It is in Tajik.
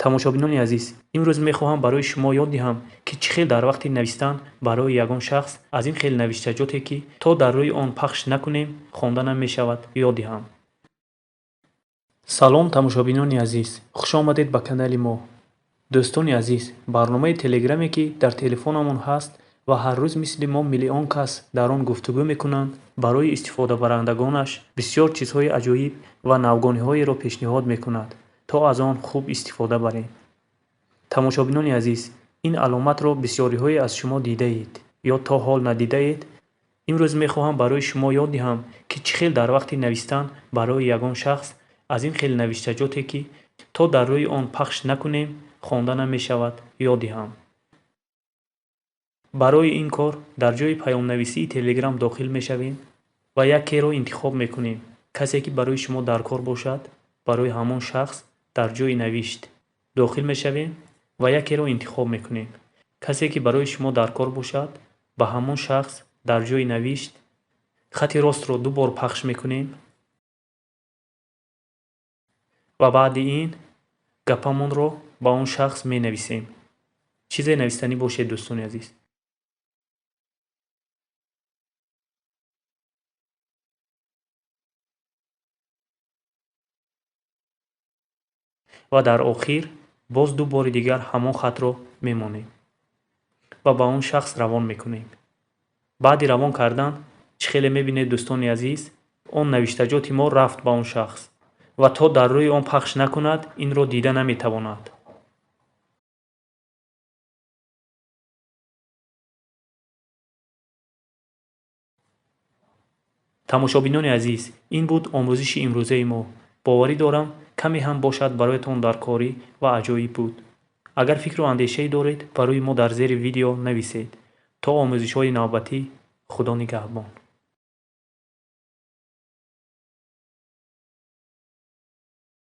Тамошобинони азиз, имрӯз мехоҳам барои шумо ёд диҳам, ки чӣ хел дар вақти навистан барои ягон шахс аз ин хел навиштаҷоте, ки то дар рӯи он пахш накунем, хонда намешавад, ёд диҳам. Салом, тамошобинони азиз, хуш омадед ба канали мо. Дӯстони азиз, барномаи телеграме, ки дар телефонамон ҳаст ва ҳар рӯз мисли мо миллион кас дар он гуфтугӯ мекунанд, барои истифодабарандагонаш бисёр чизҳои аҷоиб ва навгониҳоеро пешниҳод мекунад, то аз он хуб истифода барем. Тамошобинони азиз, ин аломатро бисёриҳое аз шумо дидаед ё то ҳол надидаед. Имрӯз мехоҳам барои шумо ёд диҳам, ки чӣ хел дар вақти навистан барои ягон шахс аз ин хел навиштаҷоте, ки то дар рӯи он пахш накунем, хонда намешавад, ёд диҳам. Барои ин кор дар ҷои паёмнависии Телеграм дохил мешавем ва якеро интихоб мекунем. Касе, ки барои шумо дар кор бошад, барои ҳамон шахс дар ҷои навишт дохил мешавем ва якеро интихоб мекунем. Касе, ки барои шумо дар кор бошад, ба ҳамон шахс дар ҷои навишт хати ростро ду бор пахш мекунем ва баъди ин гапамонро ба он шахс менависем. Чизе навистанӣ бошед, дӯстони азиз. Ва дар охир боз ду бори дигар ҳамон хатро мемонем ва ба он шахс равон мекунем. Баъди равон кардан, чӣ хеле мебинед, дӯстони азиз, он навиштаҷоти мо рафт ба он шахс ва то дар рӯи он пахш накунад, инро дида наметавонад. Тамошобинони азиз, ин буд омӯзиши имрӯзаи мо. Боварӣ дорам, каме ҳам бошад бароятон даркорӣ ва аҷоиб буд. Агар фикру андешае доред, барои мо дар зери видео нависед. То омӯзишҳои навбатӣ, Худо нигаҳбон.